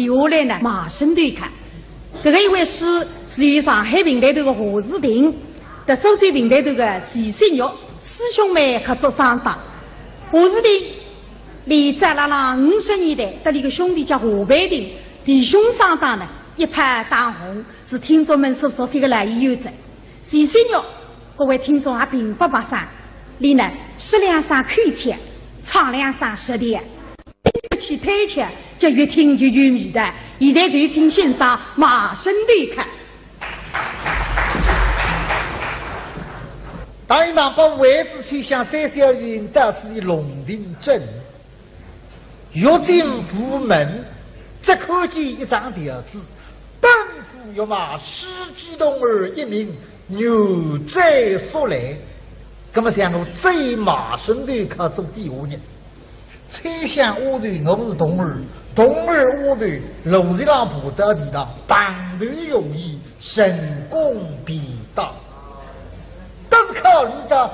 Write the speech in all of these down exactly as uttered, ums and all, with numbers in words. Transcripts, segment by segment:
下来呢，卖身头客。搿个一回书是由上海评弹团个何志庭，搭苏州评弹团个徐新玉师兄妹合作双档。何志庭，俚早辣辣五十年代，搭俚个兄弟叫何培庭，弟兄双档呢，一炮当红，是听众们所熟悉个老演员哉。徐新玉，各位听众也并不陌生，俚呢，说两声口腔，唱两声舌调。 一起推敲，就越听越有味道。现在就请欣赏卖身头客。当一趟把位子抽响，三小人到此一龙庭镇，欲进府门，只看见一张条子，奔赴御马，世纪童儿一名， 牛哉速来。那么像我这一卖身头客做底下人，秋香丫头我是童儿，童儿丫头，路浪爬到地上，碰头容易，成功便当。但是考虑到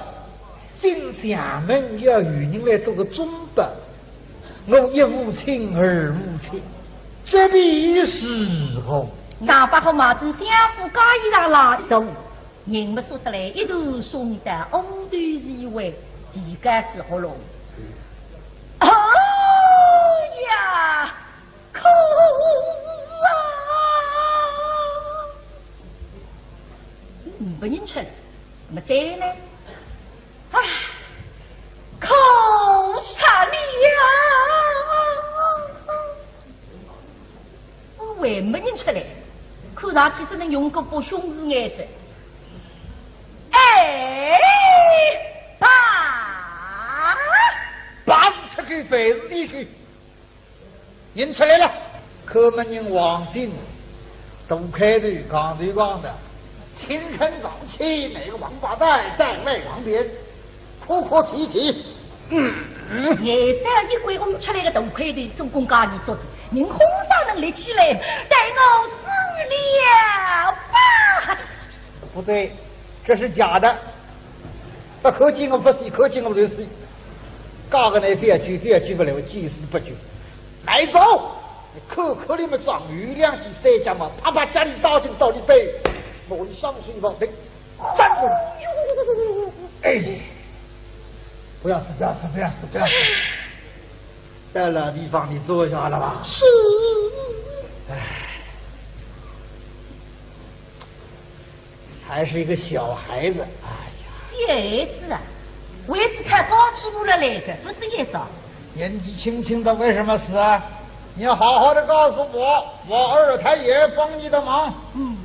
进相门要有人来做个准备， 我一无亲二无戚，这便如何？大伯和马子相府家衣裳拉手，人么说得来，一头送到乌头席位，提高仔喉咙。哎呀，苦啊！没人吃，那么再呢？ 唉，苦煞了呀！我还没人出来，看上去只能用个不凶字眼子。哎，爸！爸是出口，饭是进口。 人出来了，看门人王进，大块头，扛头扛脑，青春朝气，那个王八蛋站在旁边，哭哭啼啼。嗯，嗯。眼色一鬼，我们出来个大块头，做官家，你做事，人哄上能立起来，待我死了吧！不对，这是假的。 不看见我不死，看见我就死。假个呢，非要救，非要救不来，我见死不救。来走！你看看你们长有两记三脚嘛，啪啪家里打进到你背，我一双手一抱，对，站住！哎，不要死，不要死，不要死，不要死！到老地方你坐下了吧？是。哎。 还是一个小孩子，哎呀。小孩子啊，位子太高，起不了来的，不是一招。年纪轻轻的为什么死啊？你好好的告诉我，我二太爷帮你的忙。嗯，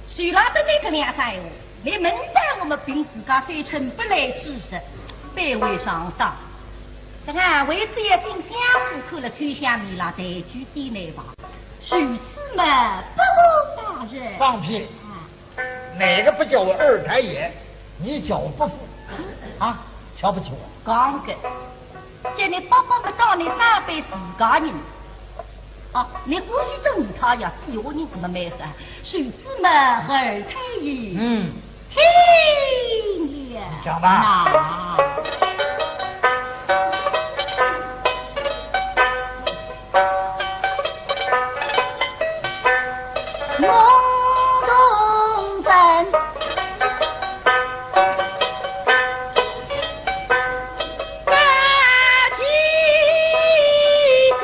谁晓得你搿两三闲话，连门当户对自家三寸不烂之舌，卑微上当。这个位子也进相府，看了秋香面浪，抬举点来吧。 如此嘛，不过大人。放屁！啊，哪个不叫我二太爷？你叫我伯父啊？瞧不起我？讲个，叫你伯伯么当你长辈自家人。啊，你欢喜做二太爷，底下人搿么蛮好。如此嘛，二太爷。嗯。 听了。讲吧。那我同分大吉祥。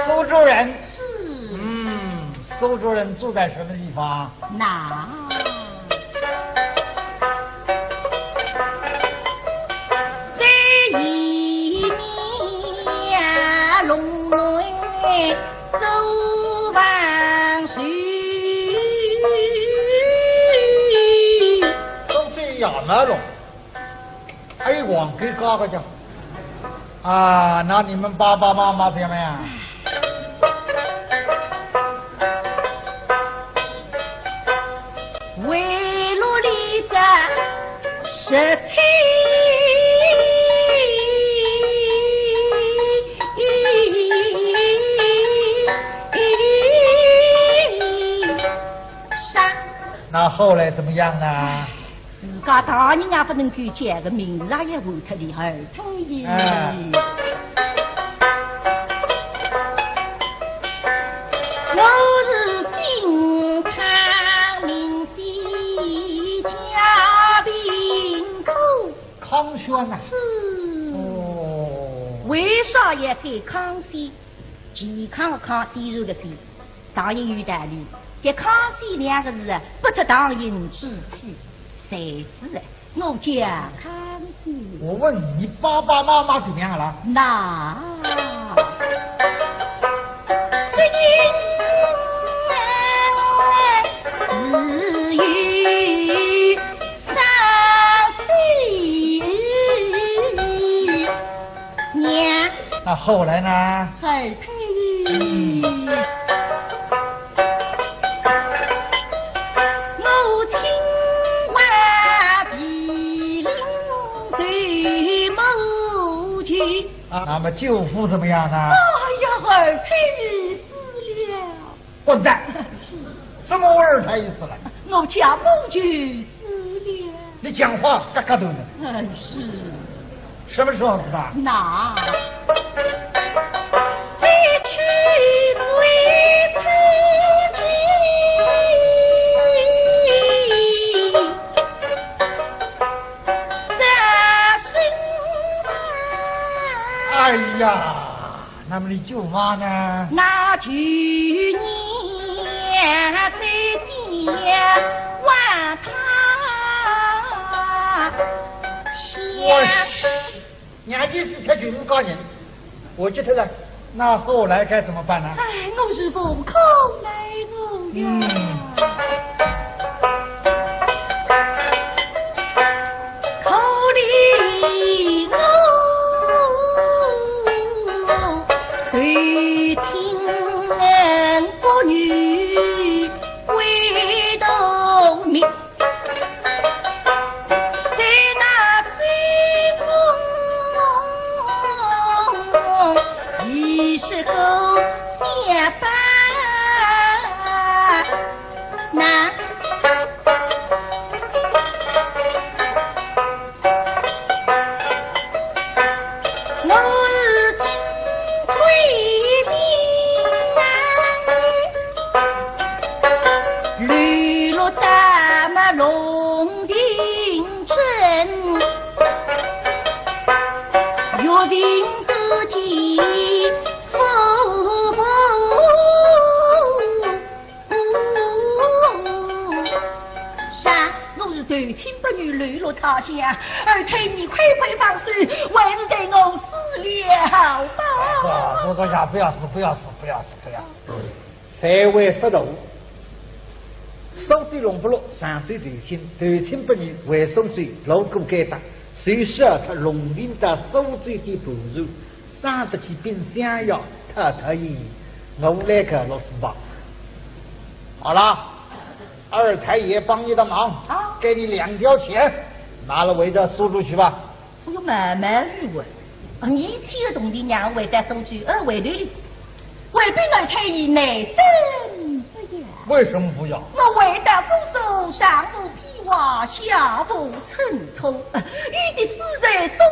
苏州人。是。嗯，苏州人住在什么地方？ 那。山里面弄弄走房去。苏州也蛮弄。 哎，往给嘎个讲。啊，那你们爸爸妈妈怎么样？十七。啥？那后来怎么样呢？自家大人也不能够叫个，名字也要换脱的，二太爷。哎。我是姓康名姓家，名康。 康宣呐。是。哦。为啥要改康宣？健康的康，宣传的宣，当然有道理。这康宣两个字啊，不脱唐寅之体，才子啊，我叫康宣。我问你，你爸爸妈妈怎么样了？那，只因自幼 上飞娘。那后来呢？二太爷。嗯。我亲还被领对母舅。啊，那么舅父怎么样呢？哎呀，二太爷死了。 混蛋！怎么二太爷死了？我家母舅死了。你讲话嘎嘎头呢。嗯，是。什么时候死的？那，三十岁初几，在深山。哎呀！ 那么你舅妈呢？那去年在家望他乡。我去，娘舅死脱就五个人，我觉得了，那后来该怎么办呢？哎，我是无可奈何呀。嗯。 可怜我投亲不遇归头面，在那醉中一时个想法。 那我是进退两难，流落到么龙庭镇，月行不见夫妇。 啥？我是投亲不遇，流落他乡，二太爷快快放手，还是待我死了好吧？坐，坐，坐下，不要死，不要死，不要死，不要死。范围不大。苏州龙不落，常州投亲，投亲不遇，回苏州，路过该搭，谁晓得龙庭到苏州的盘缠， 生得起冰箱呀，太太爷，我来个落子吧。好了，二太爷帮你的忙，啊。给你两吊钱，拿了回到苏州去吧。哎呦，慢慢语啊，啊，你一千个铜钿让我回到苏州，呃，回头哩，回禀二太爷，难生不要。为什么不要？我回到姑苏，上无 披挂下无衬托，与其死在苏州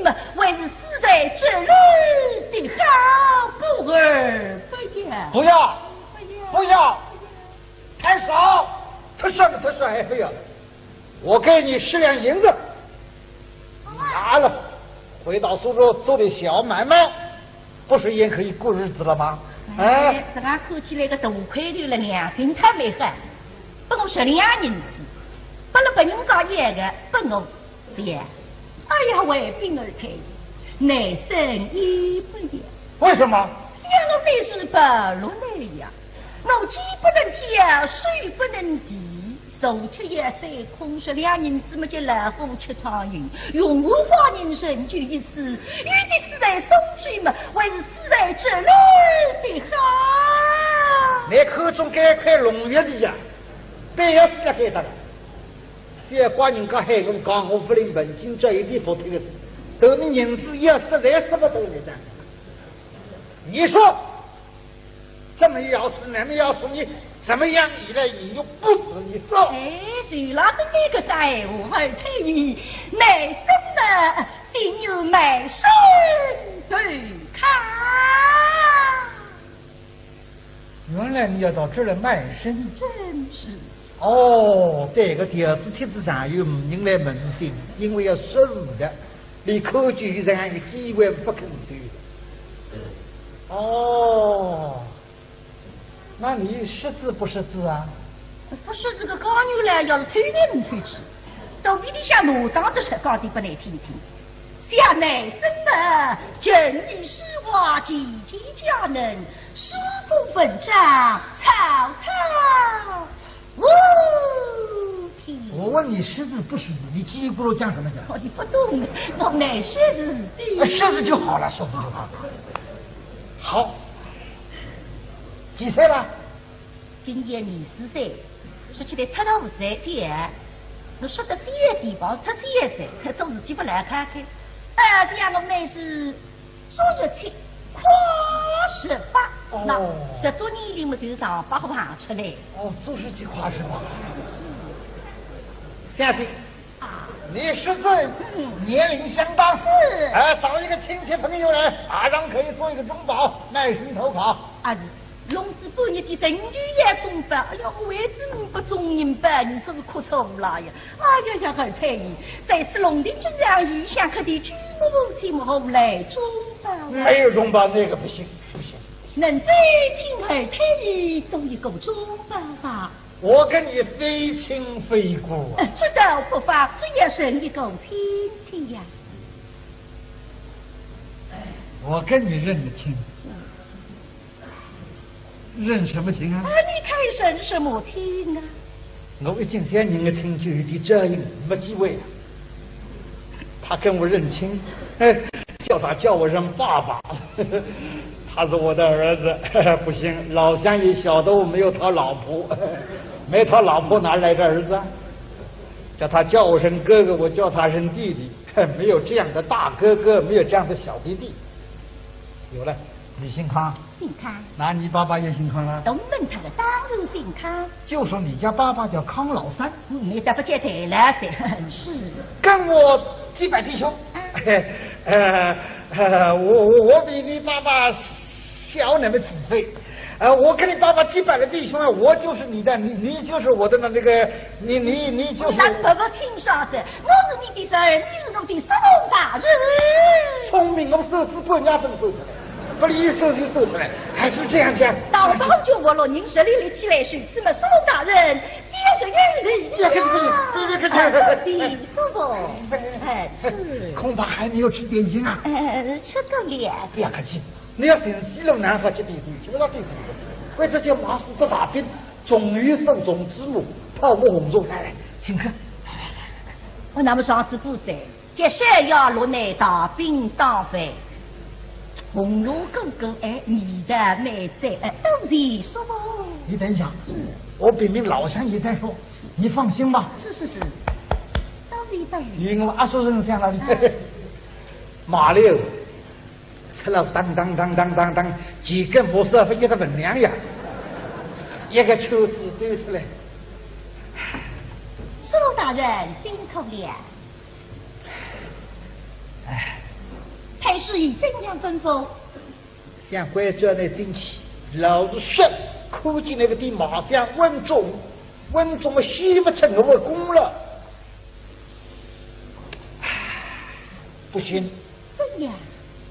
么，还是死在这里的好过而不要。不要，不要，太少，太少了，太少还不要了。我给你十两银子，拿了，回到苏州做点小买卖。 不是也可以过日子了吗？哎，哎，自家看起来个大块头了，良心太没好，拨我十两银子，拨了别人家一个，拨我不要。哎呀，回禀二太爷，难生也不要。为什么？想我本是白鹿男呀，我肩不能挑，手不能提， 手吃也塞空，十两银子么就老虎吃苍蝇，用我花银成就一死，与其死在苏州么，还是死在这里的好。你看中该块龙玉的呀，必要死了该搭了。覅怪人家喊我讲，我勿灵本，今朝一点勿听个。等你银子要实在舍勿得了，你讲。你说，这么要死，那么要死，你怎么样？你来，你又不死，你说。哎，谁拉的你个啥闲话，二太爷，耐心的，心有耐心头看。原来你要到这儿来卖身。真是。哦，对个，条子帖子上有人来问信，因为要识字的，你可就有这样一个机会不肯走。哦，那你识字不识字啊？不识字个讲究了，要是偷来唔偷去，到底里向我当着是讲的不来听听。想耐心的，正义是我，其家能，师傅文章，曹操无匹。我问你识字不识字，你叽里咕噜讲什么讲？哦，你不懂，我乃识字的。啊，识字就好了，识字就好了。好，几岁了？今年二十四岁，说起来太大勿在点，侬说得小一点吧，太小一点，做事体勿来看看。啊，这样我乃是做事体快十八，哦那十周年里么就是上八号行出来。哦，做事体快十八。相信你识字，年龄相当。是。哎，找一个亲戚朋友来，马上可以做一个中保，卖身投考。啊是，弄仔半日的人就要中保，哎呀，我为仔你不中人吧，你是不是哭出来呀？哎呀呀，二太爷，在此龙庭军上，异想客的举目无亲，何来中保啊？没有中保那个不行，不行。能否请二太爷做一个中保吧？我跟你非亲非故啊。呃，这倒不妨，只要认一个亲戚呀。我跟你认个亲，认什么亲啊？啊，你看认什么亲啊？我一见小人的亲就有点这样，没机会啊。他跟我认亲，哎，叫他叫我声爸爸，他是我的儿子，不行，老相爷晓得我没有讨老婆，没讨老婆哪来的儿子啊？叫他叫我声哥哥，我叫他声弟弟，没有这样的大哥哥，没有这样的小弟弟。有了，你姓康，姓康，那你爸爸也姓康了。东门他的当然姓康，就说你家爸爸叫康老三，我没得不接待了噻。是。跟我祭拜弟兄。呃，呃，我我我比你爸爸小那么几岁，呃，我跟你爸爸祭拜了弟兄啊，我就是你的，你你就是我的那那个，你你你就是。那不不听啥子，我是你的孙儿，你是我的叔父大人。聪明，我手指半夜分手出来，不离手就手出来，还是这样讲。到头就我了，您这里立起来，谁知么叔父大人，先生有礼。别客气，不是，不是客气。啊，是叔父，哎，是。恐怕还没有吃点心啊。呃，吃个脸。不要客气，你要寻西路南好吃点心，吃不到点心。为这件马屎这大饼，终于手中之母，泡沫红中，来来，请客。我那么上次不在，这山药落来大饼当饭，红肉滚滚，哎，味道美赞，哎，多谢叔父。你等一下，我禀明老相爷再说，你放心吧。是是是，多谢多谢。因为我阿叔人想了你，马六，吃了当当当当当当，几根毛少分一个分量呀，一个圈子堆出来。叔父大人辛苦了。太师爷怎样吩咐？想关照你进去，老实说，看见那个地马上稳重，稳重么洗不成我的功了。不行，怎样？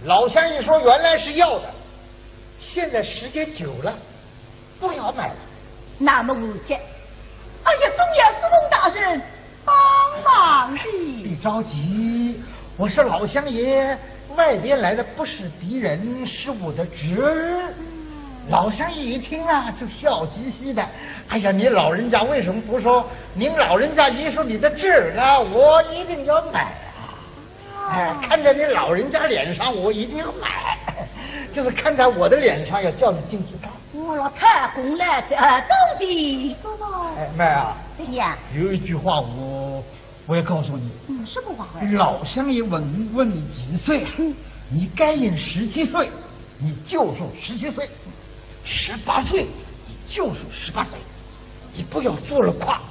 老相爷说原来是要的，现在时间久了，不要买了。那么无解。哎呀，总要叔父大人帮忙的。别着急，我说老相爷，外边来的不是敌人，是我的侄儿。老相爷一听啊，就笑嘻嘻的。哎呀，你老人家为什么不说？您老人家一说你的侄儿呢，我一定要买啊。哎，看在你老人家脸上，我一定要买。就是看在我的脸上，要叫你进去看。我老太公来着，啊，多谢叔父。哎，妹啊，怎样？有一句话我我也告诉你，嗯，什么话啊？老相爷问，问你几岁啊？嗯。你该应十七岁，你就说十七岁；十八岁，你就说十八岁。你不要做了夸，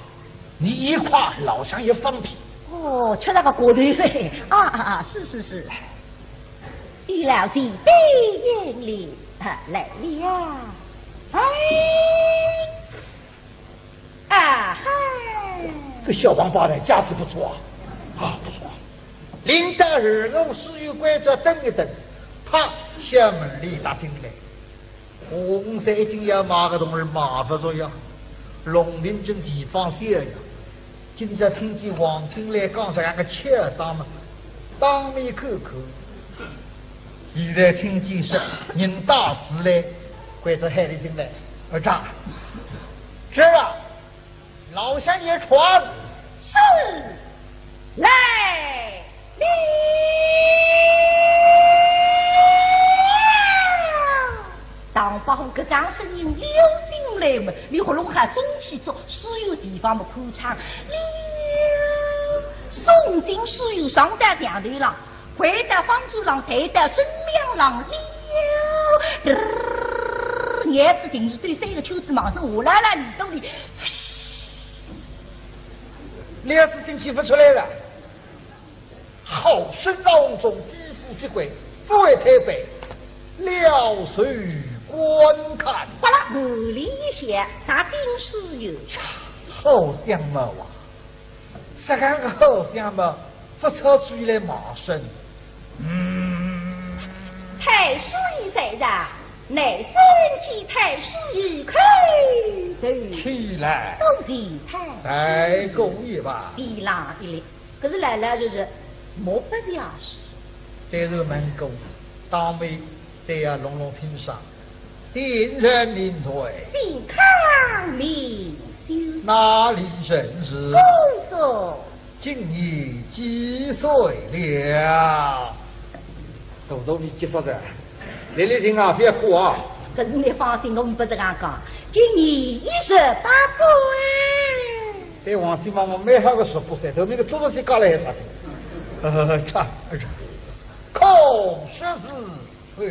你一夸，老相爷放屁。哦，吃了个过头嘞。啊啊啊，是是是。于老师，背影里，啊，来了。哎。 啊嗨！这小王八蛋架子不错啊，啊，不错啊。领到二五书院关照等一等，啪，小门里踏进来。我们是一定要买个东西买不着呀，龙庭镇地方小呀。今朝听见王进来讲这样个巧当嘛，当面看看。 现在听见是人打字嘞，关照喊俚进来。二丈，是啊，老相爷传。是，来了。唐伯虎搿声声音溜进来嘛，俚喉咙还中气足，书院地方嘛宽敞，溜，送进书院上到墙头浪， 回到方桌浪，抬到正梁浪了。嘚儿，眼睛盯住对三个圈子，望着下来了，耳朵里，嘘。两次进去勿出来了。好生闹中，非富即贵，勿为推扳，了随观看。哗啦，门帘一掀，踏进书院。好相貌啊！ 实梗个好相貌，勿出去来卖身。嗯。太师爷在上，乃参见太师爷叩头。起来。多谢太师爷。再过一拜。地浪一立，搿是老老实实，目不斜视。虽然问过，当面再要弄弄清爽。 姓甚名谁？姓康名修。哪里人氏？姑苏。今年几岁了？大大年纪啥哉，立立定啊，覅哭啊。搿是倷放心，我们勿是搿样讲。今年一十八岁。对王七妈妈蛮好个，十八岁，头面个做仔些讲了还啥体？呃，差，呃，差。可说是 哎。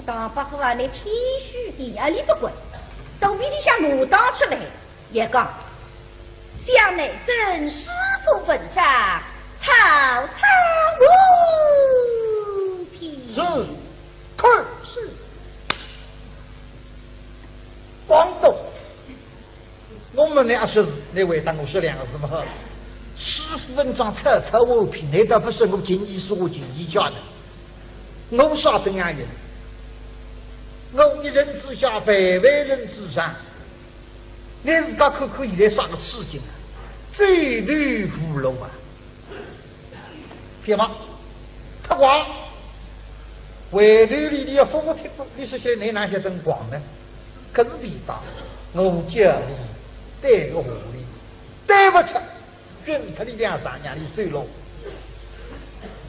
唐伯虎啊，倷谦虚点啊，倷勿管。肚皮里向我当出来，也讲，想乃生师父文章，草草无凭。是，可是。广东 我问倷阿叔是，倷回答我说两个字嘛好了。师父文章草草无凭，倷倒勿说我近义说我近义家呢。我啥等样人？我一人之下，万万人之上。倷自家看看现在啥个处境啊？走投无路啊！ 别忙，他光。回头俚俚要服服帖帖，俚说起来倷哪晓得光呢？可是为大，我叫俚对个下联，对勿出，运脱俚两丈让俚走路。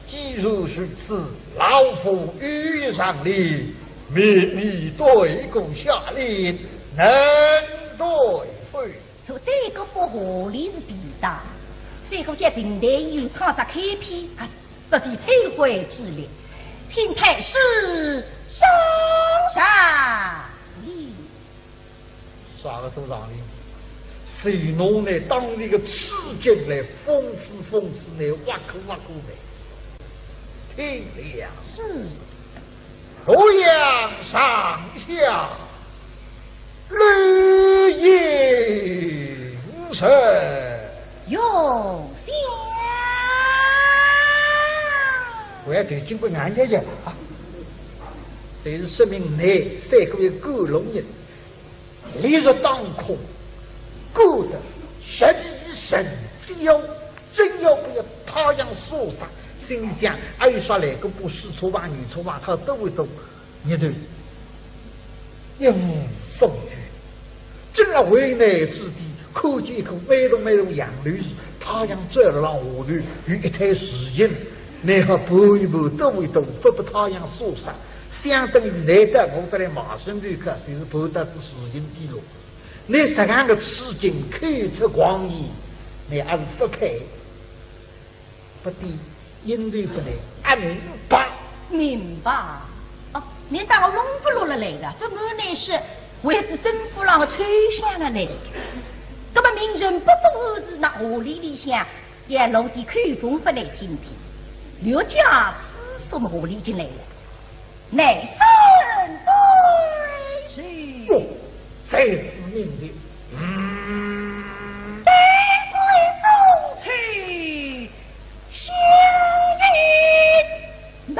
既然如此，老夫有一上联，命你对个下联，能对否？ 对个不合理是便当，赛过叫评弹演员唱只开篇，还是不费吹灰之力，请太师上上联。啥个做上联？是拿倷当时个处境来讽刺讽刺倷，挖苦挖苦倷。听了。是。 洛阳上下绿映红。用心。我要对经过俺爷爷了啊，这是说明倷赛过一个古龙人。 烈日当空，过得十里神焦，真要不要太阳晒伤，心里想，哎，啥来个不是错吧，女错吧，好多位都热头，一无所有。正辣为难之际，看见一棵美浓美浓杨柳树，太阳照了浪下头，有一滩树荫，乃好拨一拨，兜一兜，勿拨太阳晒伤。 相等于倷搭我搭来卖身头去，就是盘到仔树荫底落。倷实梗个处境，口出狂言，倷阿是勿配，勿对，应对勿来，阿明白。明白。哦，倷当我弄勿落了来个，搿么倷是为仔政府浪个抽象了来个。搿么明人不做事，那何里里向也露点口风勿来听听，六家四所么何里进来了？ 乃生对谁？哟，才是明日。嗯。对对中秋相迎门。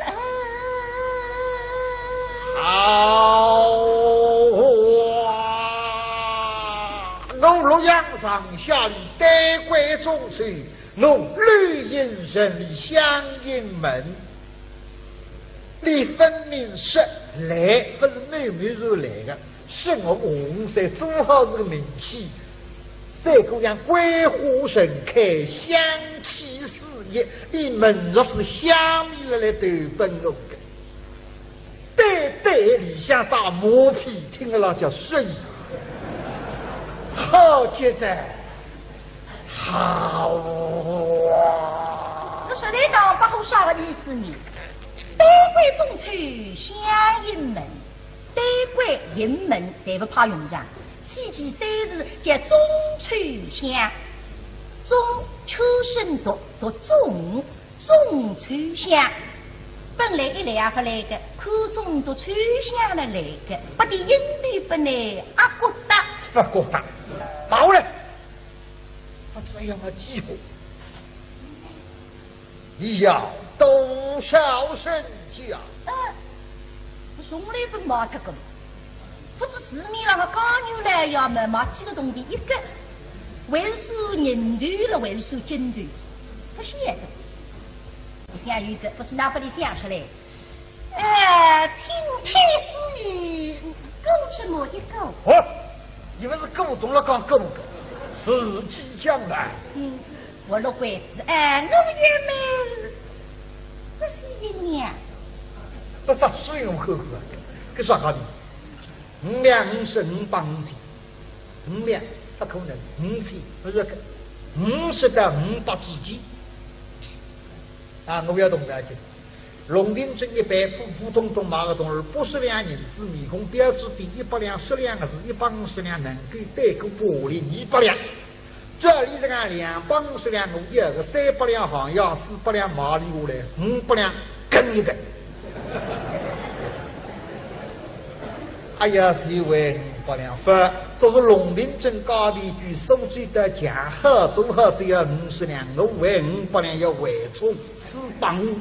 好啊，我洛阳上下里对对中秋， 我绿林人里相迎门。俚分明说来，勿是某某人来个，是我洪三做好事个名气。三姑娘桂花盛开，香气四溢，俚门入仔香味了来投奔我个。 对对，里向打马屁，听了叫适意。好极哉，好啊！搿实在讲勿好啥个意思呢？对对中秋相迎门，对对迎门侪勿派用场，起起三字叫中秋相。中，秋生读，读中， 中秋相。本来一来也勿来个，看中读秋香了来个，勿对，应对勿来，阿骨搭。勿骨搭，跑了。勿这样个机会，你要多少身价？呃，从来勿卖脱个。 勿知市面浪个家牛来呀，么卖几个铜钿一个，还是算人头了，还是算斤头，勿晓得。一想有这，勿知哪拨俚想出来。呃，请太师估这么一估。哦，你勿是古董了讲估个，自己讲来。嗯，我落鬼子，哎，我也没仔细一量。勿是只有看看，搿啥讲的？ 五两五十，五百五千，五两，勿可能，五千，勿是个，五十到五百之间。啊，我要动辄去。龙庭镇一般普普通通买个铜钿，八十两银子，面孔标致点，一百两十两个是，一百五十两能够对过八零二百两。 照理讲，两百五十两我要个，三百两行药，四百两买俚下来，五百两跟一跟。哎呀，是为五百两，勿，这是龙庭镇价钿贵，苏州到强好做好只要五十两，我为五百两要回充四百五，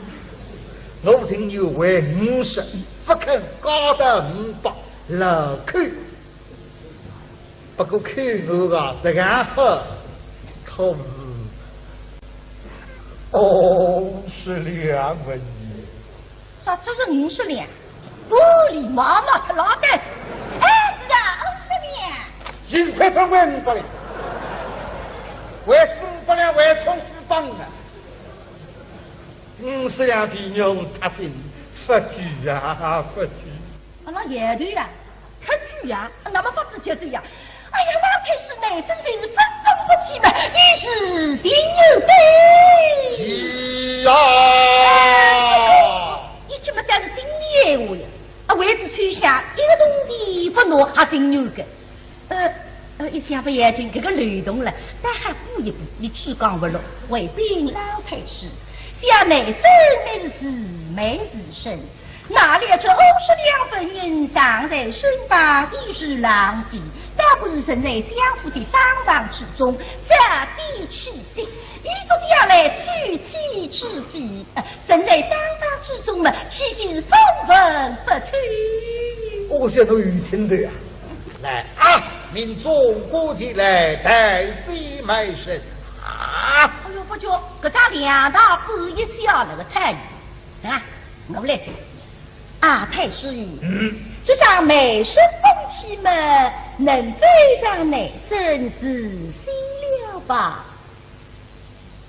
我情愿为五十，勿肯加到五百，老扣。 不过看我啊，实梗好，可是五十两文银。啥，这是五十两？不礼貌嘛，他老蛋子。哎，是啊，五十两。幸亏分为五百两，为仔五百两，为充四百五啊。五十两皮肉踏进，勿够啊，勿够。啊，那也对呀。 忒贵呀，那么法子就这样。哎呀，老太师，乃生就是分文不起嘛，于是情愿对。是啊。哎，这个，你这么当心的闲话呀？啊，为仔秋香一个铜钿勿拿，还情愿个。呃，呃，一想勿要紧，搿个漏洞了，但还补一补，你只讲勿落。回禀老太师，想乃生乃是自媒自生， 哪料这五十两纹银尚在身旁，已是浪费，倒不如存在相府的账房之中，早点取息，以作将来娶妻之费。呃，存在账房之中嘛，岂非是分文不取？我晓得有前头啊。来啊，命总管前来代写卖身啊。哎呦，不觉搿只两大半一下来个太 啊，我来说。啊，太师爷，嗯。这张卖身分期嘛，能否让乃生自写了吧？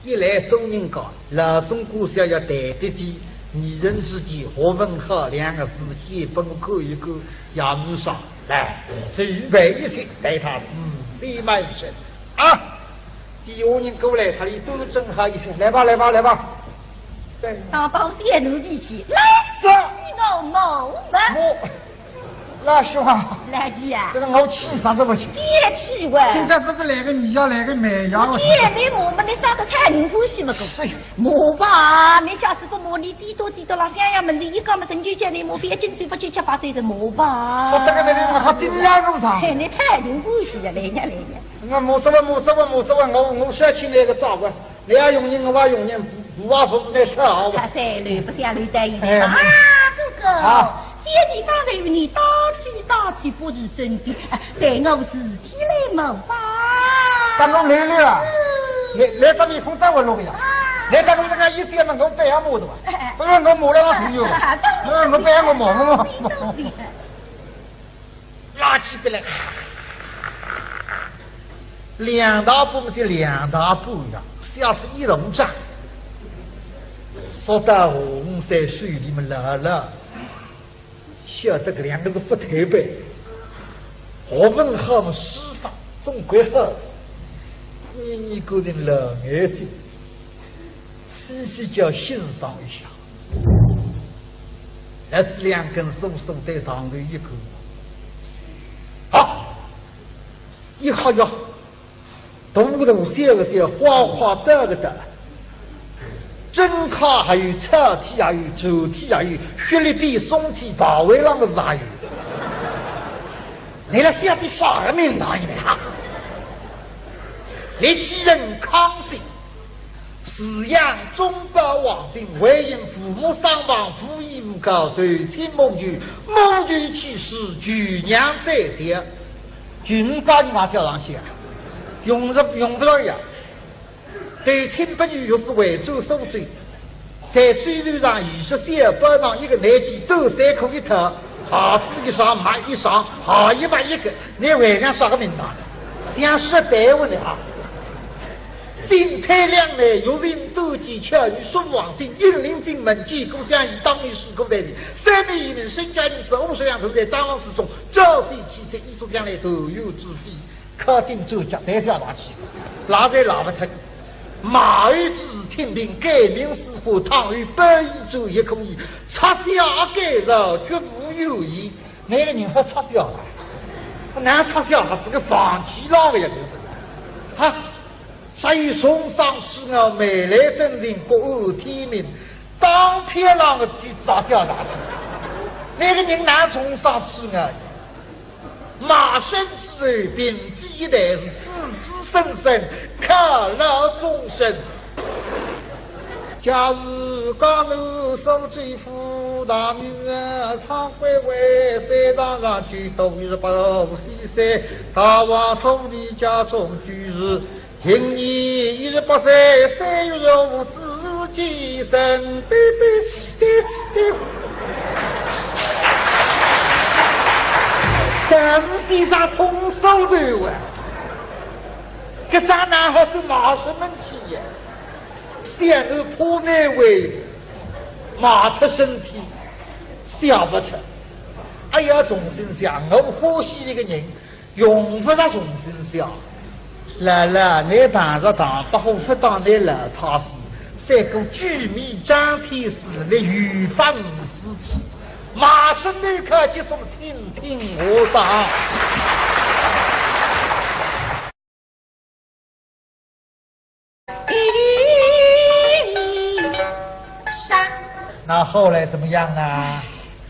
一来做人家，老总管想要代笔费，二人之间，何文浩两个字眼本看一看，也没啥。来，这预备一切，待他事先问讯。啊，底下人过来，他哩都正好一些，来吧，来吧，来吧。对。当包先奴一起来，是。与我谋吧。我 老兄啊，老弟啊，这个我气啥子不气？别气我。今朝不是来个你要来个卖呀，我见你我们那啥个太灵欢喜么个。是呀。我吧，没家是个我，你低头低头了，想要门子一讲么，人就叫你我，别进嘴不去吃白嘴的我吧。说这个没人，我还顶两个啥？嘿，你太灵欢喜呀，来呀来呀。我没这个，没这个，没这个，我我小气那个咋个？ 你也用人，我也用人，不不外乎是那车啊。他在楼不下楼带一哎啊，哥哥，啊。小弟方才与你打趣打趣，不是真的，啊，待我自己来谋吧。当我来了啊？是。你你这面孔带我弄个呀？啊。你当我这个意思也能够白要我的吧？哎。不是我没来了朋友，啊，当然。嗯，我白要我忙我忙。你懂的。 拉起笔来，两大步么就两大步呀，下子一路上，说到洪三手里么来了，晓得搿两个是不推扳，何文浩么书法总归好，你你个人老眼睛，细细叫欣赏一下。 拿仔两根手手对上头一看，好，一看呀，大大小个小，花花大个大，正楷还有，草体还有，楷体还有，雪里边松体，排位浪个字还有。你来晓得啥个名堂呢？哈，你既然康熙 是养中保王亲，为因父母双亡，无依无靠，投亲母舅，母舅去世，舅娘再嫁。舅母家里嘛小上去啊，用着用不着呀。投亲不遇，又是回转苏州，在周头上二十三班上一个内急，短衫裤一套，鞋子一双，襪一双，鞋一袜一个，你还像啥个名堂？像是耽误的啊！ 进退两难，欲进短见巧，与书房进，引领进门，见过相爷，当面说过来的。三面一面，沈家人子，五十两重在张郎之中，招弟妻妾，一族将来，团圆之喜，敲定主脚，才下大去，拉侪拉不脱。马儿之听凭，改名字不，倘有不依，主也可以，拆下改造，绝无怨言。那个人还拆下了，哪拆下了？这个房契浪个也留不得。哈， 所以重赏赐我，未来等人各安天命，当票浪个句子啊，小大事。那个人哪重赏赐我？卖身之后，并非一代是子子孙孙，靠老终身。假如江南苏州府大名啊，昌会会三堂上去读一十八路西山，大王土地家中居士， 今年一十八岁，三月入伍，子子继升，对对起，对起，对。但是先生通手头啊，搿张哪好是卖身门去呀？想我怕难为，卖脱身体，想不出。哎呀，重新想，我欢喜一个人， 用不着重新想。老老，你碰着唐伯虎不当你老太师，三个举面张天师，你有法无事体，卖身投靠，结束，请听下档。 那后来怎么样呢？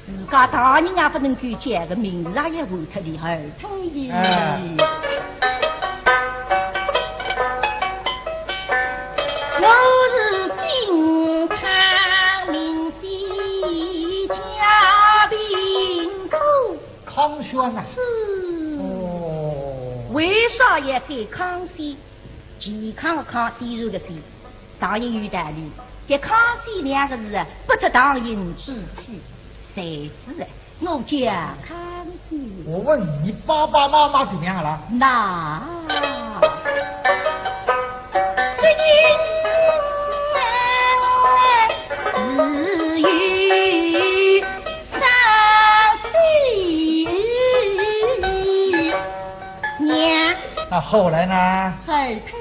自家大人也不能够叫个，名字也换脱的，儿童也。哎。我是姓康，名希，家贫苦。 康宣呐。是。哦。为啥要改康熙？健康的康，熙寿的熙，当然有道理。这康熙两个字啊，不得唐寅之体，谁知啊，我叫康熙。我问你，你爸爸妈妈怎么样了？那，这因是有后来呢？海太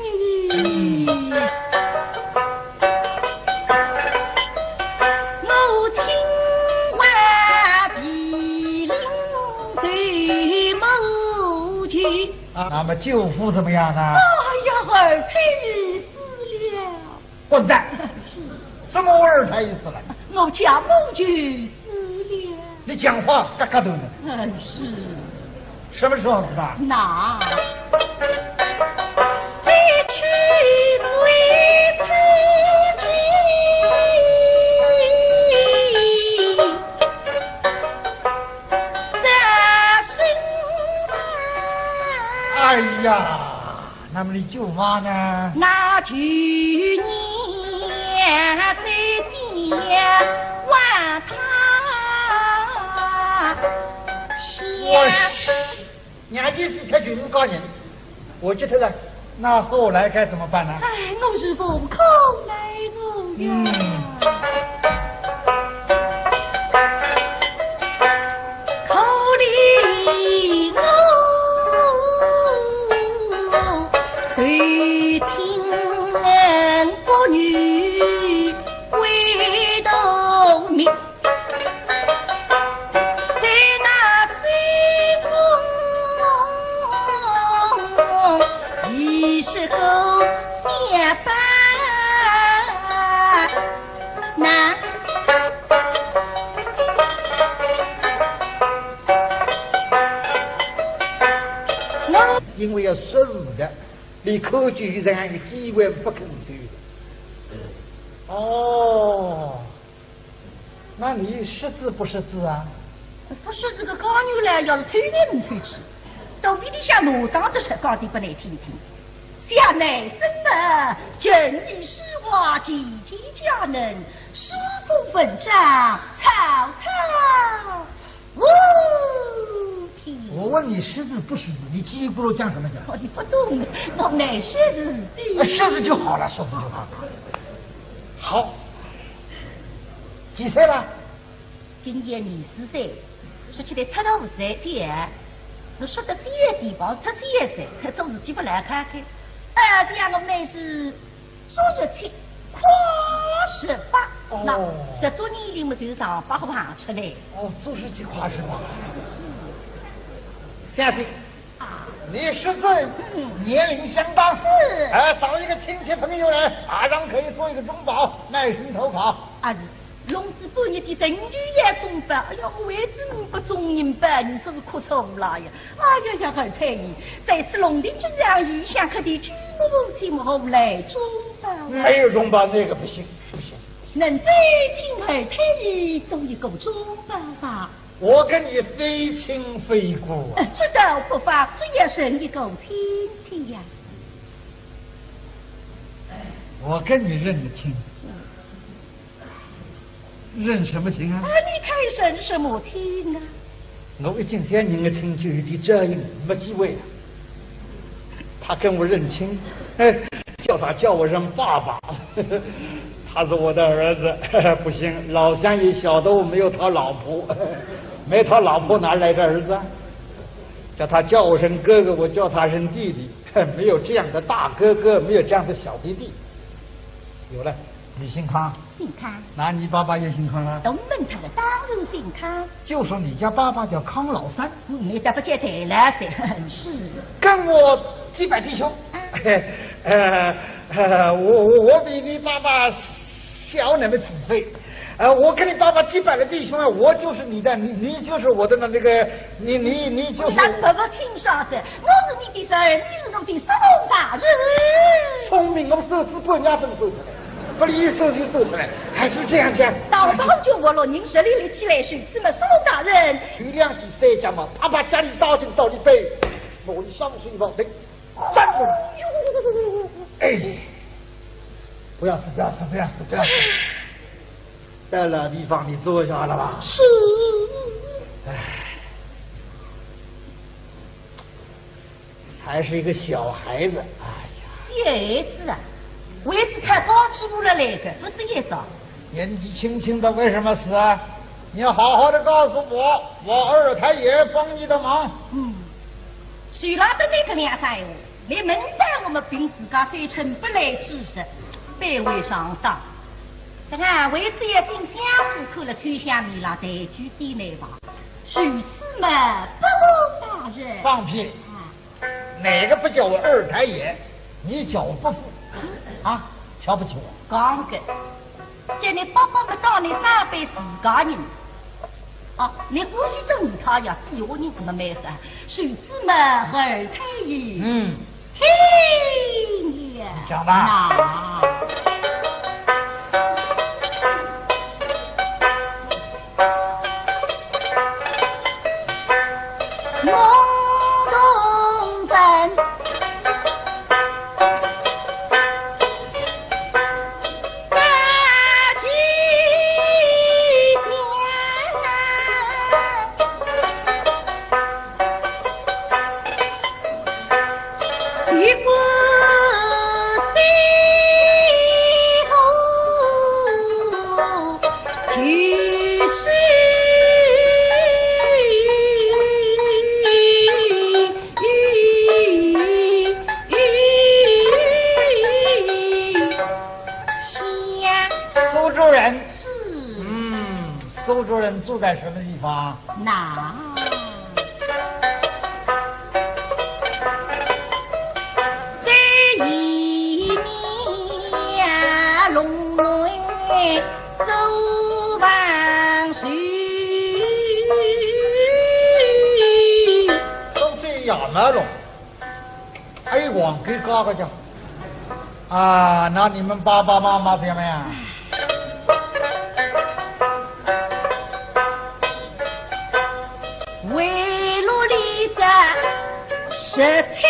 爷，我清华地灵对母舅。啊，那么舅父怎么样呢？哎呀，海太爷死了。混蛋，怎么二太爷死了？我家母舅死了。你讲话嘎嘎头呢。嗯，是。什么时候死的？那三七岁初几，在身旁。哎呀，那么你舅妈呢？那去年在家望他乡。我是，人家是他舅母家人，我觉得了，那后来该怎么办呢？哎，我是无可奈何呀。嗯。可怜我，对亲不女为度命，在那追踪一时个相伴难。我因为要识字的，你看见这样一个机会不肯走的。哦，那你识字不识字啊？不识字个讲究了，要是偷来没偷去，到底里向挪当的是讲的不来听听。想乃生的仁义书画，齐齐佳能，诗赋文章，草草无凭。我问你识字不识字，你叽里咕噜讲什么讲？哦，你不懂，我乃识字的。哎，识字就好了，识字就好了。好，几岁了？今年廿四岁，说起来太大勿在点，侬说得小点吧，太小仔，做事体勿来看看。呃，这样我乃是昨日七，跨十八，哦那十周年里么就是上八号行出来。哦，做事体跨十八。相信你识字，年龄相当。是。哎，找一个亲戚朋友来，马上可以做一个中保，卖身投考。啊是，弄仔半日的人就要中保，哎呀，为仔我不中人保，你说我哭错了呀！哎呀呀，二太爷，在此龙庭君上，异想客的举目无亲，我何来中保啊？没有中保那个不行，不行。能否请二太爷做一个中保吧？我跟你非亲非故啊。呃，这倒不妨，只要认一个亲戚呀。我跟你认个亲，认什么亲啊？啊，你看认什么亲啊？我已经三年的亲就有点这样没机会了。他跟我认亲，哎，叫他叫我声爸爸。他是我的儿子，不行，老相爷晓得我没有讨老婆，没讨老婆哪来的儿子啊？叫他叫我声哥哥，我叫他声弟弟，没有这样的大哥哥，没有这样的小弟弟。有了，你姓康，姓康，那你爸爸也姓康了？东门他的当然姓康，就说你家爸爸叫康老三，你倒不见得了噻。是。跟我结拜弟兄，呃，呃，我我我比你爸爸小那么几岁，呃，我跟你爸爸结拜了弟兄啊，我就是你的，你你就是我的那那个，你你你就是那不不听啥子，我是你的侄儿，你是我的叔父大人。聪明，我手指半夜分走出来，不离手就走出来，还是这样讲。到到就我了，您这里立起来，谁知么叔父大人？有两句三讲嘛，啪啪家里打进到你背，我的上水毛病。站住！哎，不要死，不要死，不要死，不要死！到老地方你坐下了吧？是。还是一个小孩子，哎呀，小孩子啊，为子他刚起步了来个，不是一早。年纪轻轻的为什么死啊？你要好好的告诉我，我二太爷帮你的忙。嗯，谁拉的那个两三闲话？哎，门当我们凭自家三寸不烂之舌，卑微上当。这个为只要进相府看了秋香面了，抬举点来吧。如此嘛，不过大人。放屁！啊，哪个不叫我二太爷？你叫我伯父啊？瞧不起我？讲个，叫你伯伯嘛，当你长辈自家人。哦，你欢喜做你太爷，底下人可么蛮好。如此嘛，二太爷。嗯。 听也讲吧。那我同分 苏州人。是。嗯，苏州人住在什么地方？那。山里面，弄弄走房去。苏州也蛮弄。 哎，往给嘎嘎讲。啊，那你们爸爸妈妈怎么样？围炉里这十七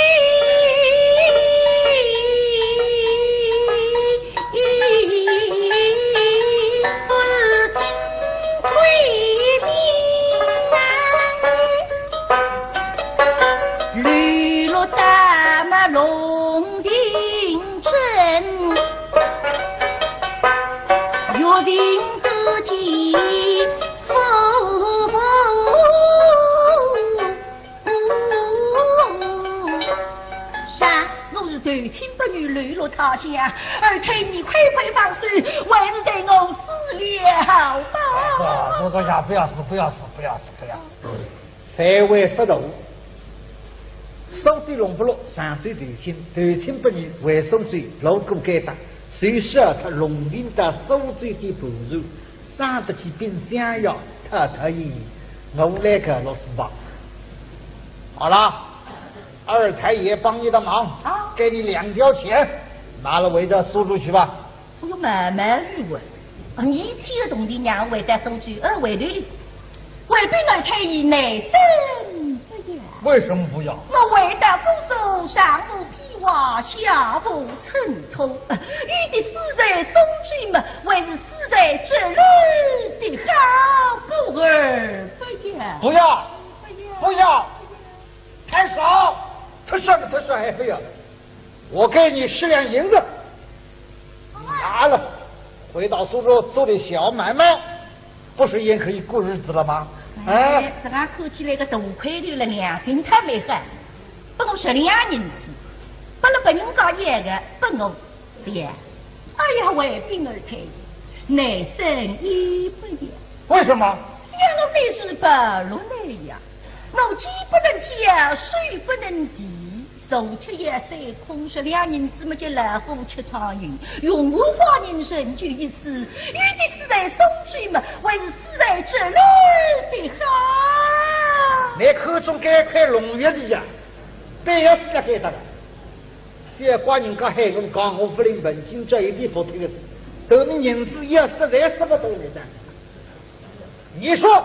啥？我是投亲不遇，流落他乡，二太爷快快放手，还是待我死了吧。坐，坐，坐下，不要死，不要死，不要死，不要死。范围不大。苏州弄不落，常州投亲，投亲不遇，回苏州，路过该搭，就杀脱弄定到苏州的盘缠， 生得起病相呀，太太爷，我来个老子吧。好了，二太爷帮你的忙，啊。给你两吊钱，拿了回到苏州去吧。哎呦，慢慢来啊，啊，你一千个铜钿让我回到苏州，二回头哩，回禀二太爷，难生不要。为什么不要？我回到姑苏，上无 披挂下无衬托，有的死在苏州嘛，还是死在这里的好，故而不要。不要，不要，太少，太少了，太少还不要。我给你十两银子，拿了，回到苏州做点小买卖，不是也可以过日子了吗？哎，哎，这个看起来个大块头了，良心太没好。 拨我十两银子，拨了别人家一个，拨我不要。哎呀，回禀二太爷，难生也不要。为什么？想我本是白鹿来呀，我肩不能挑，手不能提，坐吃也三空，十两银子么就老虎吃苍蝇，用我花银成就一死，有的死在苏州嘛，还是死在这里的好。你看中该块龙玉的呀， 别要死了该搭个。覅怪人家喊我讲，我不领本金，这一点不听的。等你银子也实在舍不得你噻。你说，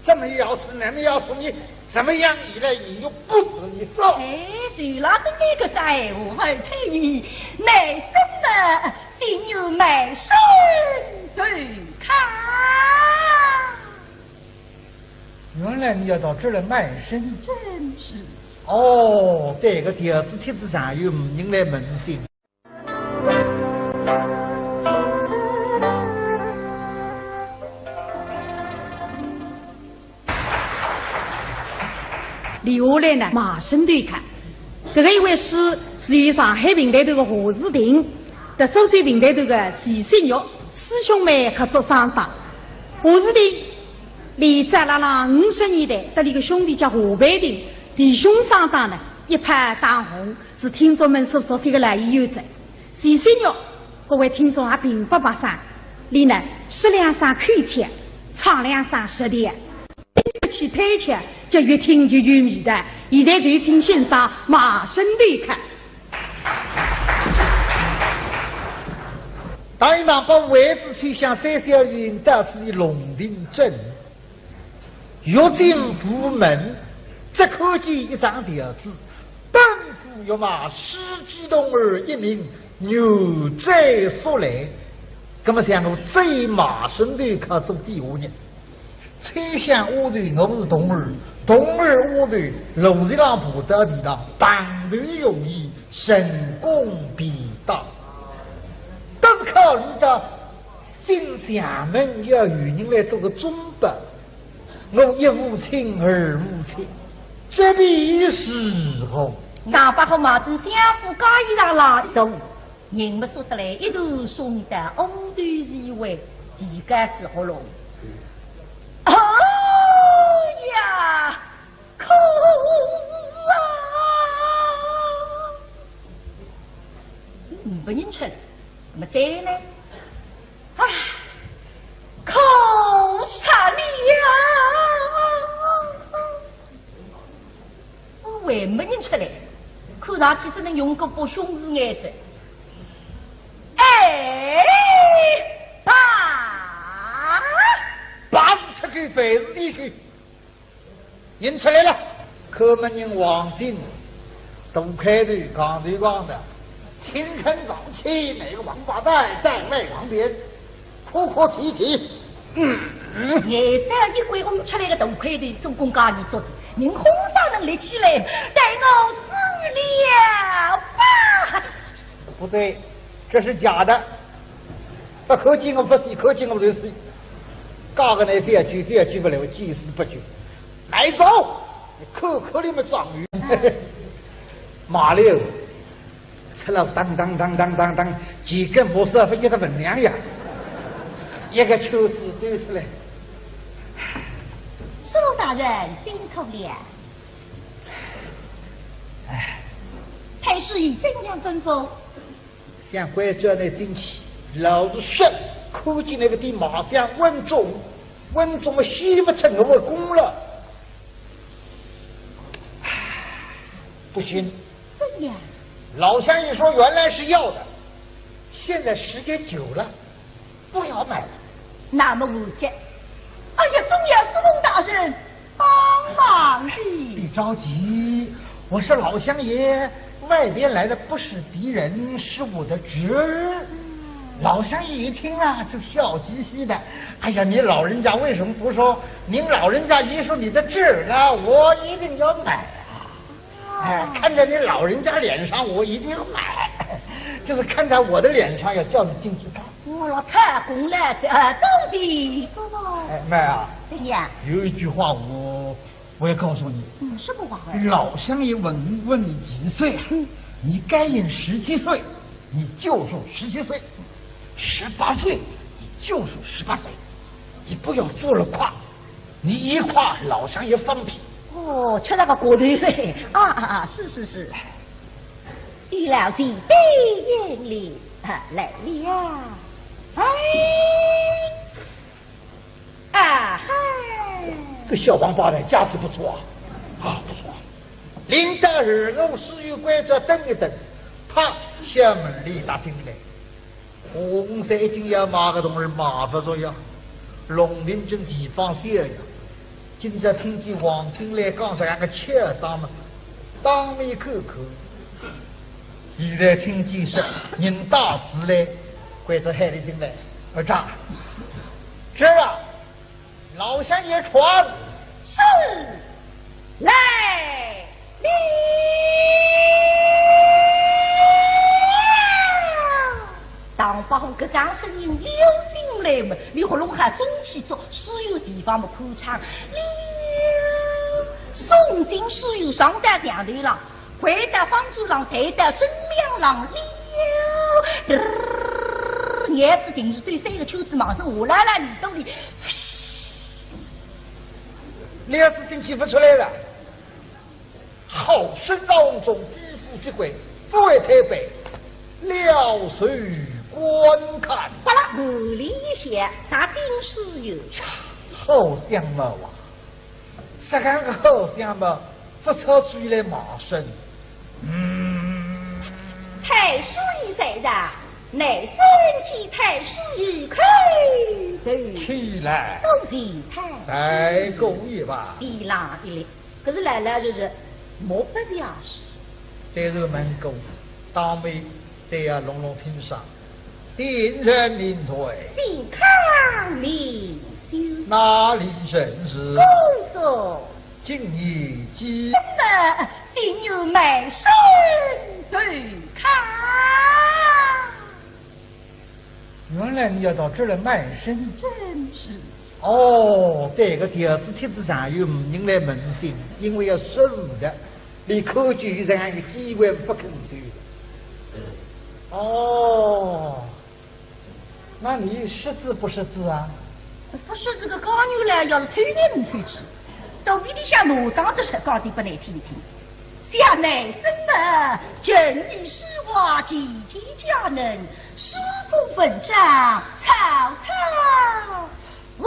这么要死，那么要死，你怎么样？你来，你又不死，你说。哎，谁拉的那个三五二太爷，卖身了，心有卖身不看。 原来你要到这儿来卖身？正是。哦，对个，条子帖子上有人来问信。留下来呢，卖身的看。搿个一回书是由上海评弹团个夏志庭，搭苏州评弹团个徐新玉师兄妹合作双档。夏志庭，俚早辣辣五十年代，搭俚个兄弟叫夏培庭，弟兄双档呢，一炮打红，是听众们所熟悉个老演员哉。徐新玉，各位听众也并勿陌生，俚呢，说两声口腔，唱两声舌调。 去推敲，就越听越有味道。现在就请欣赏《卖身头客》。当一场把位子吹响，三小人到此的龙庭镇，欲进无门，只看见一张条子，奔赴御马，世纪童儿一名， 牛追速来。葛么像我走马身头靠做底下人，吹响下头我是童儿，童儿下头路浪爬到地浪，碰头容易，成功便当。但是考虑到进衙门要有人来做个中保， 我一无亲二无戚，这便如何？大伯和马子相府家一上来送，人么说得来，一头送到屋头是一位，几个子喉咙。哎呀，苦啊！嗯，不认出来，那么再呢？ 啊，苦煞了！我还没认出来，看上去只能用个不凶字眼子。哎，爸！爸是出口，饭是进口。 人出来了，看门人王进，大块头，扛头扛脑，青坑上去，那个王八蛋在外旁边，哭哭啼啼。嗯，嗯。眼色一拐，冲出来个大块头，总共介二桌子，人哄上能立起来，待我死了吧！不对，这是假的。 勿看见我勿死，看见我就死。假个呢，覅救，覅救勿来，见死不救。来走，你看看你们状元。马六，出来当当当当当当，几个模式勿一个分量呀，一个圈子堆出来。师父大人辛苦了。哎，太师爷怎样吩咐？ 想关照你进去，老实说，看见那个地马上稳重，稳重么显不出我的功劳。不行。怎样？老相爷说原来是要的，现在时间久了，不要买了。那么无解。哎呀，总要师父大人 帮忙的。别着急，我说老相爷，外边来的不是敌人，是我的侄儿。老相爷一听啊，就笑嘻嘻的。哎呀，您老人家为什么不说？您老人家一说你的侄儿呢，我一定要买啊。哎，看在您老人家脸上，我一定要买。就是看在我的脸上，要叫你进去看。我老太公来着，呃，多谢师父。哎，妹啊，怎样？有一句话我，我要告诉你。嗯，什么话啊？老相爷问，问你几岁啊？嗯。你该应十七岁，你就说十七岁。十八岁，你就说十八岁。你不要做了夸，你一夸，老相爷放屁。哦，吃了个过头嘞。啊，啊，啊，是，是，是。 老相爷，啊，来了。哎，啊嗨。这小王八蛋架子不错啊，啊，不错。领到二五四六关照等一等，啪，小门里踏进来。 红色一径要买个东西买不着呀，龙庭镇地方小呀。今朝听见王进来讲实梗个巧当嘛，当面看看。现在听见是人带子来，关照喊俚进来，儿子啊，侄儿啊， 老相爷传。是，来了。唐伯虎搿声声音溜进来嘛，俚喉咙还中气足，书院地方嘛宽敞，溜，送进书院上到上头了。回到方桌浪，抬到砧梁浪了，嘚儿，眼珠定住对三个圈子，望着下来了耳朵里，料事情听勿出来了。好生闹中非富即贵，勿为推扳，料事观看。巴拉，门里一响，啥进士哟？好相貌啊！ 实梗个好相貌，勿出去来卖身。嗯。太师爷在上，乃参见太师爷叩头。起来。多谢太师。再过一拜。地浪一立，搿是老老实实，目不斜视。虽然门过，当面再要弄弄清爽。 先生名谁？姓康名姓。哪里人氏？姑苏。今年几？么，今年满身头康。原来你要到这儿来卖身。正是。 哦，对个，条子帖子上有人来问信，因为要识字的，连叩头这样一个机会勿肯走的。哦，那你识字不识字啊？勿识字个讲究了，要是偷来没偷去，肚皮里向挪荡得是，讲点拨你听听。想乃什么？近日书画，件件佳能，诗赋文章，草草 无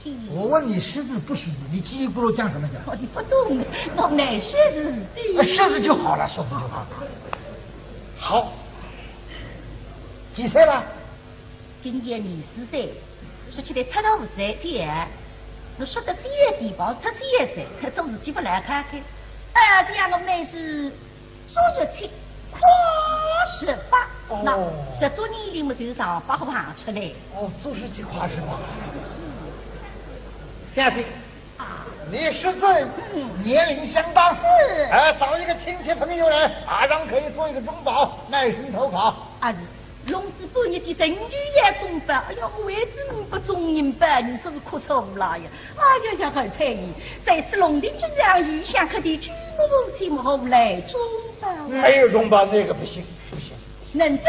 凭。我问你识字不识字，你叽里咕噜讲什么讲？哦，你不懂，我乃识字的。啊，识字就好了，识字就好了。好，几岁了？今年二十四岁，说起来太大勿在点，侬说得小一点吧，太小一点，做事体勿来看看。啊，这样我乃是 足十七，跨十八。哦。那十足年龄嘛，就是上八号行出来。哦，足十七跨十八。相信啊，你识字，嗯，年龄相当。是。哎，找一个亲戚朋友来，马上可以做一个中保，卖身投考。啊，是。 弄仔半日的辰光也中保，哎呀，我为仔呒不中人保，你说我哭错了呀！哎呀呀，二太爷，在此龙庭君上，异想客的举目无亲，何来中保啊？没有中保，那个不行，不行。能否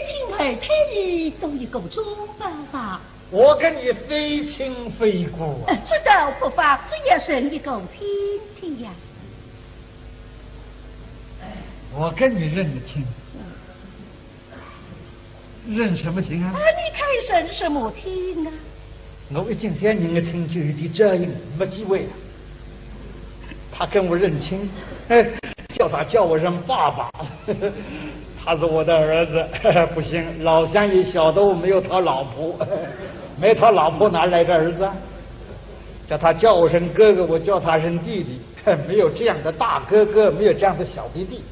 请二太爷做一个中保吧？我跟你非亲非故啊。呃，这倒不妨，只要认一个亲戚呀。我跟你认个亲。是。 认什么亲啊？啊，你看认什么亲啊？我已经想认个亲就有点这样，没机会了。他跟我认亲，哎，叫他叫我声爸爸。他是我的儿子，不行，老相爷晓得我没有讨老婆，没讨老婆哪来的儿子啊？叫他叫我声哥哥，我叫他声弟弟，没有这样的大哥哥，没有这样的小弟弟。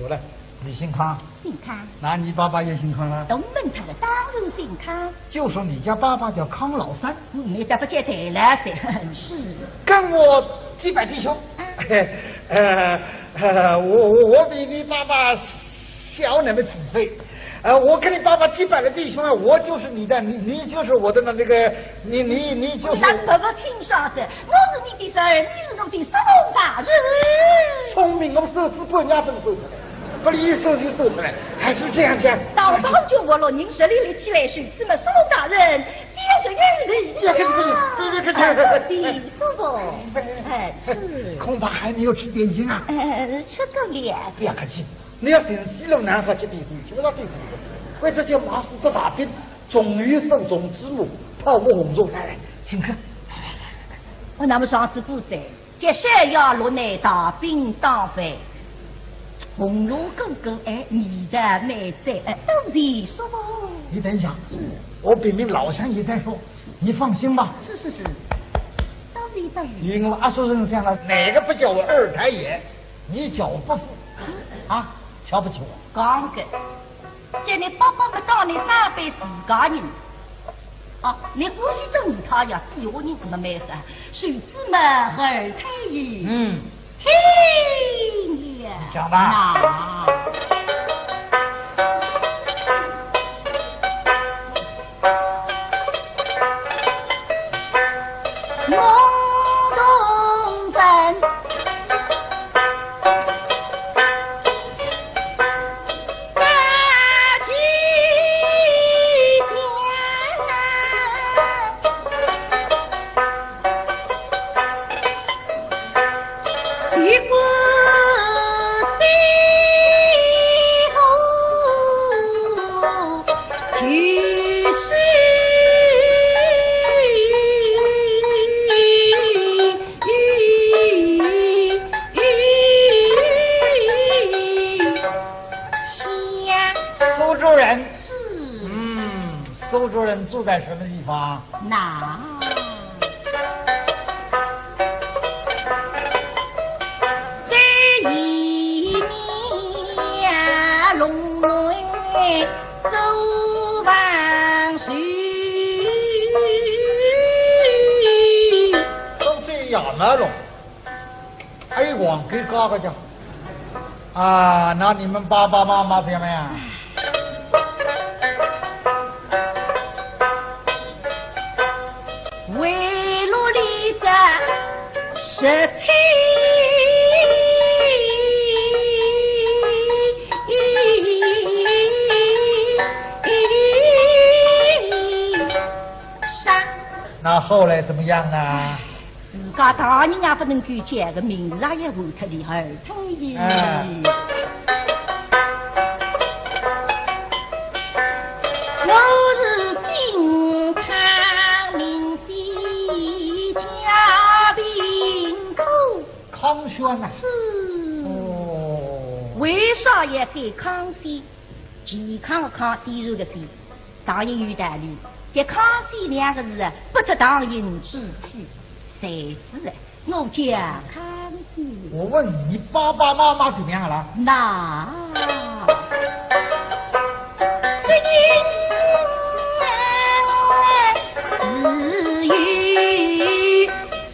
有了，你姓康。 姓康。那你爸爸也姓康了？东门他的当然姓康。就说你家爸爸叫康老三。嗯，没得不接待了噻。是。跟我祭拜弟兄。啊。呃，呃，我，我，我比你爸爸小那么几岁。呃，我跟你爸爸祭拜了弟兄啊，我就是你的，你，你就是我的那，那个，你，你，你就是。那么不清爽噻，我是你的侄儿，你是我的叔父大人。聪明，我手指半夜分手出来。 把你一说就说出来，还是这样讲。到头就我了，您这里立起来，谁知么叔父大人，先生有礼呀。不要客气，不要客气，不要客气。哎，是叔父。哎，是。恐怕还没有吃点心啊。呃，吃过了。不要客气，你要寻西路南河吃点心，吃不到点心。为这件马屎做大饼，终于手中之母，泡沫红中。来来，请客。我那么上次不在， 接下来落来大饼当饭，红茶滚滚，哎，味道蛮赞，哎，多谢叔父。你等一下，我禀明老相爷再说，你放心吧。是是是，多谢多谢。因为我阿叔人想了，哪个不叫我二太爷？你叫我伯父，啊，瞧不起我。讲个，叫你伯伯么当你长辈自家人。 啊，你欢喜做二太爷呀，做下人搿么蛮好，谁知么二太爷，嗯，听了。讲吧。那我同分苏州人。是。嗯，苏州人住在什么地方？那。山野面龙门走房首。苏州也蛮龙。 哎，王给嘎个讲，啊，那你们爸爸妈妈怎么样？围炉里这十七。啥？那后来怎么样呢？ 自家大人也不能够叫个，名字也要换脱的，二太爷。哎。我是姓康名显，家贫苦。康宣呐。是。哦。为啥要改康显？健康的康，显然的显。 当然有道理，这康显两个字啊，不得当人之体，谁知啊，我叫康显。我问你，你爸爸妈妈怎么样了？那。只因自幼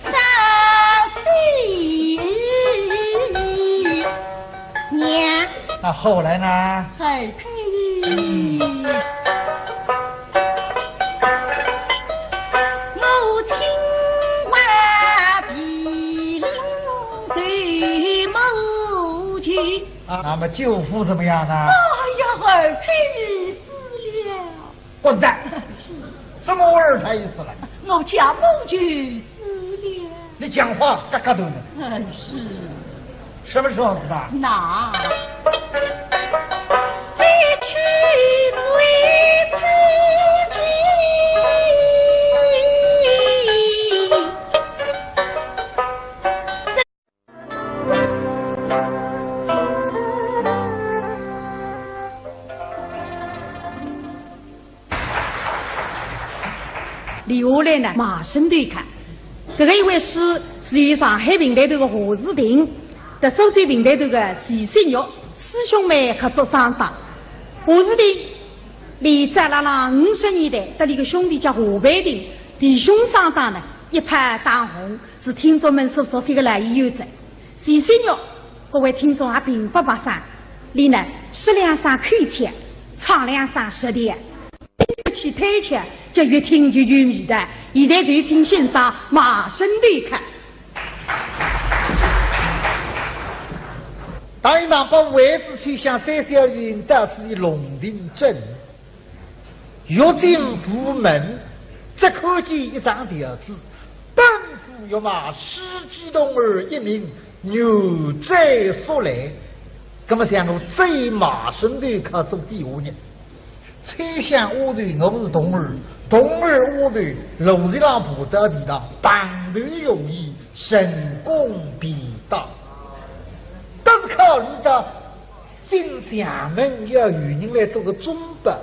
丧父娘。那后来呢？二太爷。嗯。我清华被领对母舅。啊，那么舅父怎么样呢？哎呀，二太爷死了。 混蛋！怎么二太爷死了？我家母舅死了。你讲话嘎嘎头的。嗯，是。什么时候死的？那。三七岁初九。 留下来呢，卖身投靠。搿个一回书是由上海评弹团个何志定搭苏州评弹团个徐新玉师兄妹合作双档。何志定，俚早浪浪五十年代搭俚个兄弟叫何培定弟兄双档呢，一炮打红，是听众们所熟悉个老演员哉。 徐新玉，各位听众也并不陌生，俚呢，说两声口腔，唱两声实调，一起推腔，就越听越有味道。现在就请欣赏《卖身投靠》。当一趟把位子吹向三小林道士的龙庭镇， 越进屋门，只看见一张条子，本府要卖世纪童儿一名，原罪速来。那么像我这一卖身投靠做底下人，秋香丫头我是童儿，童儿丫头路上爬到地上，碰头容易，成功便当。但是考虑到 进衙门要有人来做个中保，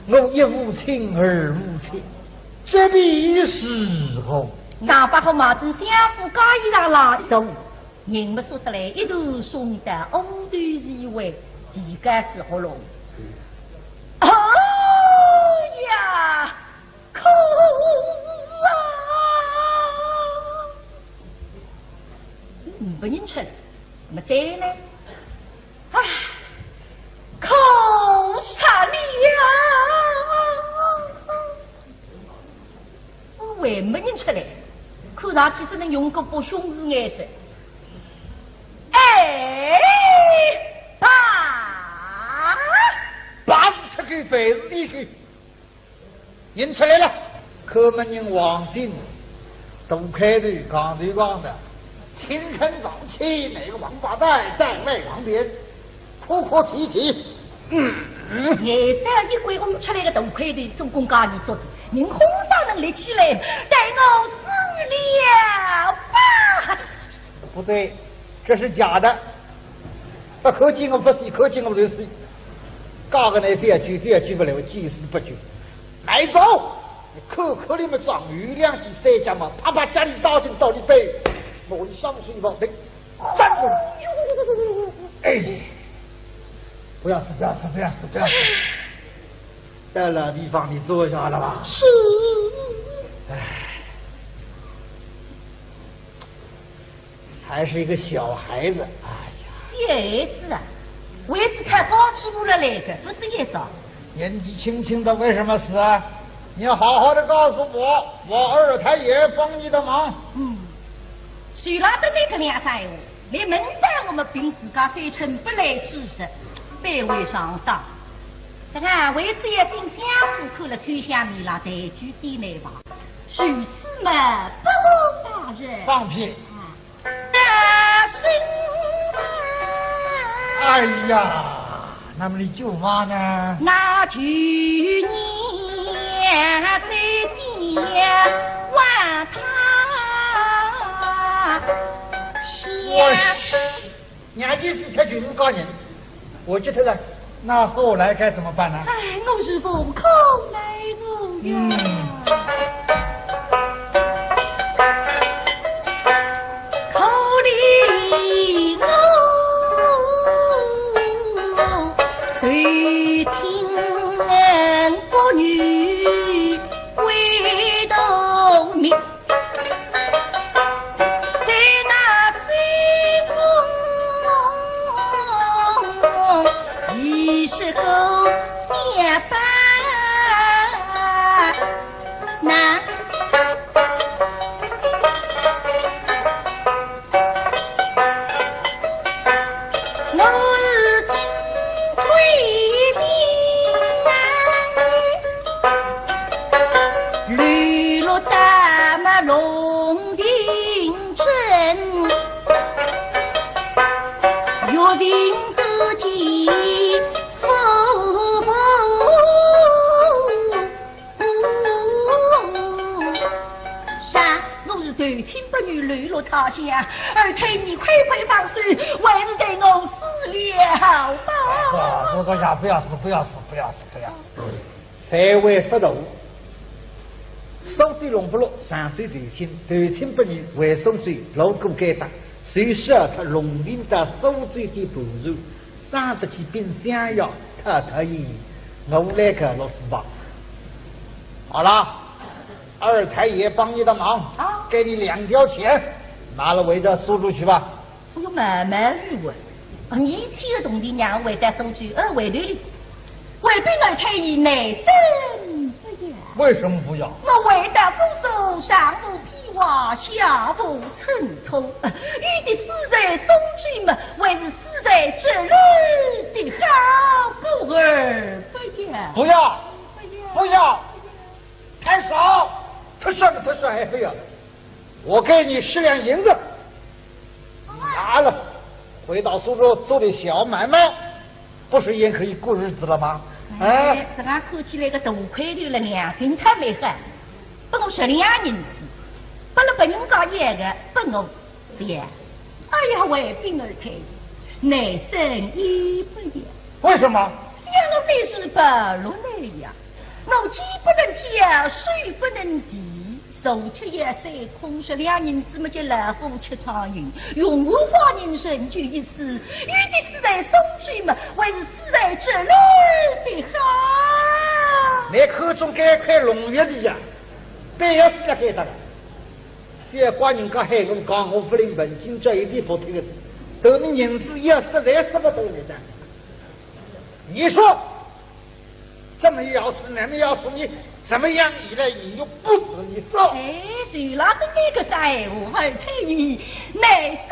我一无亲二无戚，这便如何？大伯和马子相府家一上拉手，人么说得来，一头送到乌头席位，提高仔喉咙。哎呀，苦啊！没人吃，没再呢。 唉，苦煞了呀！我还没人出来，看上去只能用个把凶字眼子。哎，爸！爸是出口，饭是进口。 人出来了，看门人王进，大块头，扛头扛脑，青坑上去，那个王八蛋在外王店，哭哭啼啼。嗯，颜色一块红出来个大块头，做工家里做事，人哄上能立起来，待我死了吧！不对，这是假的。 不看见我不死，看见我就死。假个呢，覅救，覅救勿来，见死不救。慢走，你看看你们装有两记三脚嘛，啪啪，家里打进到你背，我的双手一抱，对，站住！哎，不要死，不要死，不要死，不要死！到老地方你坐下了吧？是。唉。 还是一个小孩子，哎呀。小孩子啊，为仔他高起步了来个，不是一早。年纪轻轻的为什么死啊？你好好的告诉我，我二太爷帮你的忙。嗯，徐老的那个两三话，你问到我们凭自家三寸不烂之舌，不会上当。这个为仔要进相府去了，秋香米拉带句点来吧。 如此嘛，不过大人。放屁！啊，是啊。哎呀，那么你舅妈呢？那去年再见望她我是 娘，你是他全家人，我觉得了，那后来该怎么办呢？哎，我是无可奈何呀。嗯。可怜我，对亲不女为度命。 在那醉中，一时口想把那我是进退里，流落大马龙庭镇，有情的寄夫妇。 啥？我是投亲不遇流落他乡，二太爷快快放手，还是待我死了吧。坐，坐，坐下，不要死，不要死，不要死，不要死。范围不大。苏州弄不落，常州投亲，投亲不遇，回苏州，路过该搭，谁晓得弄定的苏州的盘缠， 生得起冰箱呀，太太爷，我来个落子吧。好了，二太爷帮你的忙，啊。给你两吊钱，拿了回到苏州去吧。哎呦，慢慢有啊，啊，你一千个铜钿让我回到苏州，呃，回头哩，回禀二太爷，难生不要。为什么不要？我回到姑苏，上无 披挂下无衬托，有的死在苏州嘛，还是死在这里的好过而不要。不要，不要，太少，太少了，太少还不要。我给你十两银子，拿了，回到苏州做点小买卖。 不是也可以过日子了吗？哎，哎，自家看起来个大块头了，良心太没好，拨我十两银子，拨了别人家一个，拨我不要。哎呀，回禀二太爷，难生也不要。为什么？想我本是白鹿男呀，我肩不能挑，手不能提， 手吃也塞空，十两银子么就老虎吃苍蝇，用我花人生就一死，有的死在苏州么，还是死在这里的好。你看中该块龙月的呀，别要死了该搭了。覅怪人家喊我讲，我不灵本，今朝一点不听的，等你银子也实在是不多了噻。你说， 怎么要死，那么要死，你怎么样，你来，你又不死，你说。哎，徐老的那个三五二太爷，乃是